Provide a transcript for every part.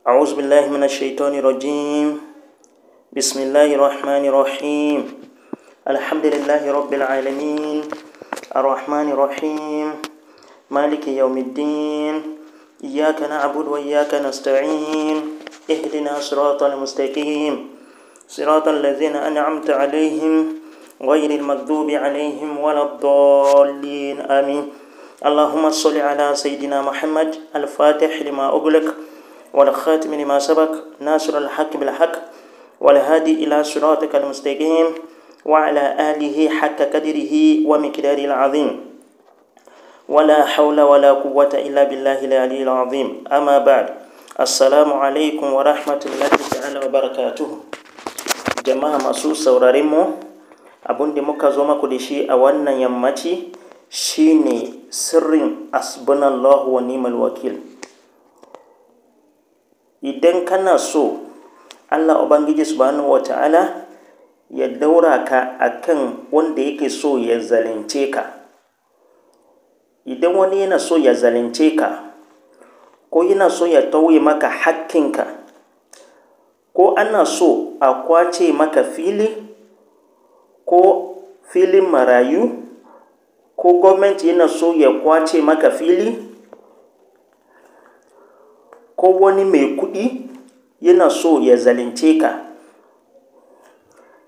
أعوذ بالله من الشيطان الرجيم. بسم الله الرحمن الرحيم. الحمد لله رب العالمين، الرحمن الرحيم، مالك يوم الدين، إياك نعبد وإياك نستعين، اهدنا صراط المستقيم، صراط الذين أنعمت عليهم غير المغضوب عليهم ولا الضالين، آمين. اللهم صل على سيدنا محمد الفاتح لما أغلق والخاتم لما سبق، ناصر الحق بالحق، والهادي إلى صراطك المستقيم، وعلى آله حق قدره ومقداره العظيم، ولا حول ولا قوة إلا بالله العلي العظيم. أما بعد، السلام عليكم ورحمة الله تعالى وبركاته. Jama'a masu sauraren mu, abun da muka zo maku da shi a wannan yammaci shine sirrin hasbunallahu wa ni'mal wakil. Idan kana so Allah Ubangiji subhanahu wa ta'ala ya daura ka akan wanda yake so ya zalunce ka, idan wani yana so ya zalunce ka, ko yana so ya tauye maka hakkinka, ko ana so a kwace maka fili, ko filin marayu, ko gwamnati yana so ya kwace maka fili, ko wani mai kuɗi yana so ya zalunce ka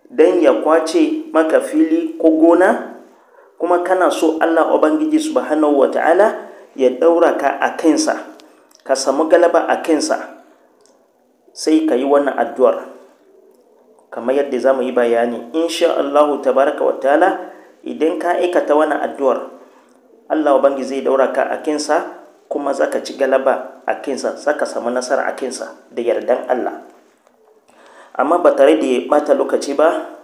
don ya kwace maka fili ko gona, kuma kana so Allah Ubangiji subhanahu wa ta'ala ya ɗaura ka a kansa, ka samu galaba a kansa, sai ka yi wannan addu'ar kamar yadda za mu yi bayani insha Allahu tabaraka wa ta'ala. Idan ka aikata wannan addu'ar, Allah Ubangiji zai ɗaura ka a kansa, kuma za ka ci galaba a kansa, za ka samu nasara a kansa da yardan Allah. Amma ba tare da ɓata lokaci ba,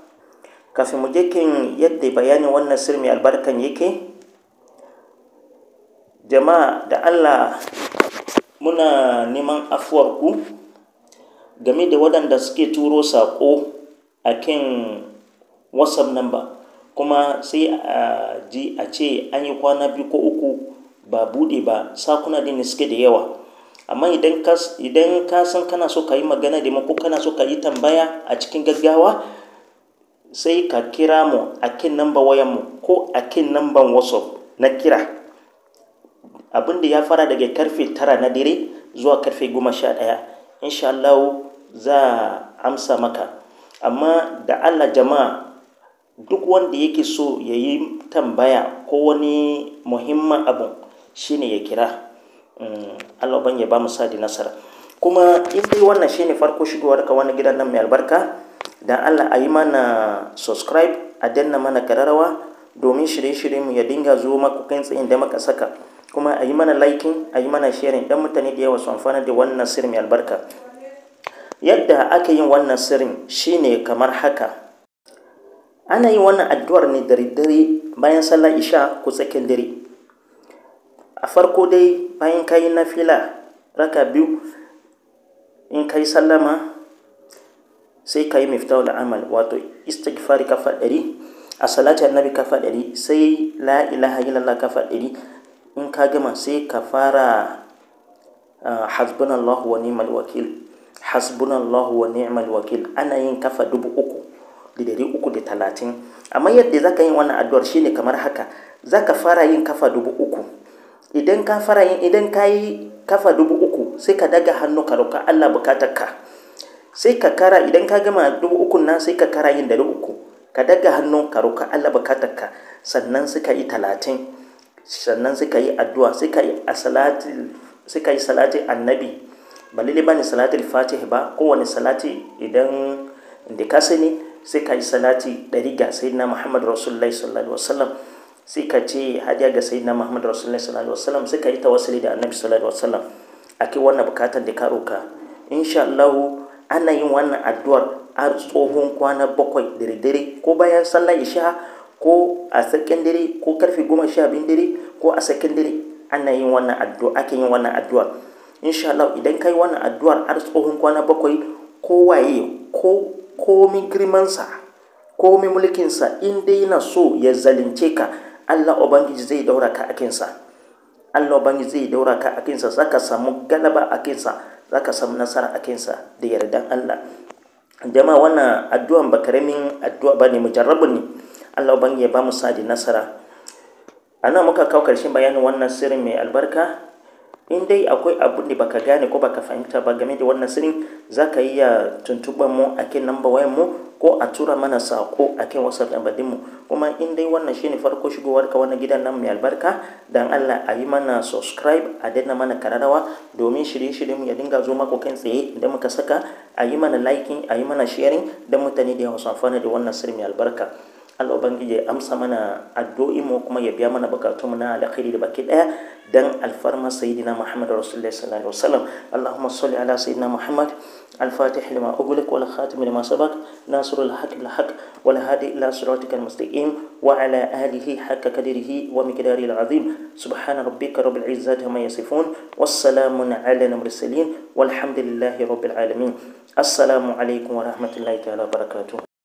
kafin mu je kan yadda bayanin wannan sirri mai albarkan yake, jama'a da Allah muna neman afuwarku game da waɗanda suke turo saƙo a kan WhatsApp number, kuma sai a ji a ce an yi kwana 2 ko 3 ba buɗe ba, sakuna din suke da yawa. Amma idan ka san kana so ka yi magana da mu ko kana so ka yi tambaya a cikin gaggawa, sai ka kira mu a kan number wayan mu ko a kan number WhatsApp na kira. Abin da ya fara daga karfe 9 na dare zuwa karfe 11, insha Allah za a amsa maka. Amma da Allah jama'a, duk wanda yake so ya yi tambaya ko wani muhimmin abu, shine ya kira. Allah ban ya ba mu sadi nasara. Kuma in dai wannan shine farko shigowar ka wani gidan nan mai albarka, dan Allah a yi mana subscribe, a danna mana kararrawa domin shirye-shiryen mu ya dinga zo maku kai tsayin da muka saka. Kuma a yi mana liking, a yi mana sharing dan mutane da yawa su amfana da wannan sirri mai albarka. Yadda aka yin wannan sirrin shine kamar haka. Ana yin wannan addu'ar ne da daddare bayan sallar isha ko tsakiyar dare. A farko dai bayan ka yi nafila raka 2, in ka yi sallama sai ka yi miftahul amal, wato istighfari kafa 100, a salati annabi kafa 100, sai la ilaha illallah kafa 100. In ka gama sai ka fara hasbunallahu wa ni'mal wakil, hasbunallahu wa ni'mal wakil. Ana yin kafa 3330. Amma yadda zaka yi wannan addu'ar shine kamar haka. Zaka fara yin kafa 3000. Idan ka fara yin, idan ka yi kafa 3000, sai ka daga hannu ka roka Allah bukatarka. Sai ka kara, idan ka gama 3000 nan sai ka kara yin 300. Ka daga hannu ka roka Allah bukatarka. Sannan sai ka yi 30. Sannan sai ka yi addu'a, sai ka yi salati, sai ka yi salati annabi. Ba lalle bane salatul fatih ba, kowane salati idan da ka sani sai ka yi salati 100 ga sayyidina Muhammad Rasulullahi sallallahu alaihi wasallam. Sai ka ce hadiya ga sayyidina Muhammad Rasulullahi sallallahu alaihi wasallam, sai ka yi tawassuli da annabi sallallahu alaihi wasallam akai wannan bukatan da ka roka. Insha Allah ana yin wannan addu'ar har tsohon kwana 7 da dare, ko bayan sallar isha, ko a tsakin dare, ko karfe 12 dare, ko a tsakin dare ana yin wannan addu'a, ake yin wannan addu'ar. Insha Allah idan ka yi wannan addu'ar har tsohon kwana 7, ko waye, ko komin girmansa, komin mulkinsa, in dai yana so ya zalunce ka, Allah Ubangiji zai daura ka a kansa. Allah Ubangiji zai daura ka a kansa, zaka samu galaba a kansa, Za ka samu nasara a kansa da yardan Allah. Jama'a, wannan addu'an ba karamin addu'a ba ne, mujarrabun ne. Allah ubangi ya ba mu sadi nasara. A nan muka kawo karshen bayanin wannan sirrin mai albarka. In dai akwai abun da baka gane ko baka fahimta ba game da wannan sirrin, za ka iya tuntuɓar mu a kan namba wayan mu ko a tura mana sako a kan WhatsApp number din mu. Kuma in dai wannan shine farko shigowar ka wannan gidan nan mai albarka, dan Allah a yi mana subscribe, a danna mana kararrawa domin shirye-shiryen mu ya dinga zo mako kan tsaye idan muka saka. A yi mana liking, a yi mana sharing don mutane da yawa su amfana da wannan sirri mai albarka. Allah ubangiji ya amsa mana addu'o'in mu kuma ya biya mana bukatun mu na alkhairi da baki daya dan alfarma sayyidina Muhammad rasulullahi sallallahu alaihi wasallam. Allahumma salli ala sayyidina Muhammad al-fatih lima ughliq wal khatim lima sabaq nasrul haqq bil haqq wal hadi ila siratikal mustaqim wa ala alihi haqqa qadrihi wa miqdarihi al-azim. Subhana rabbika rabbil izzati amma yasifun, wassalamun ala al-mursalin, walhamdulillahi rabbil alamin. Assalamu alaikum wa rahmatullahi ta'ala wa barakatuh.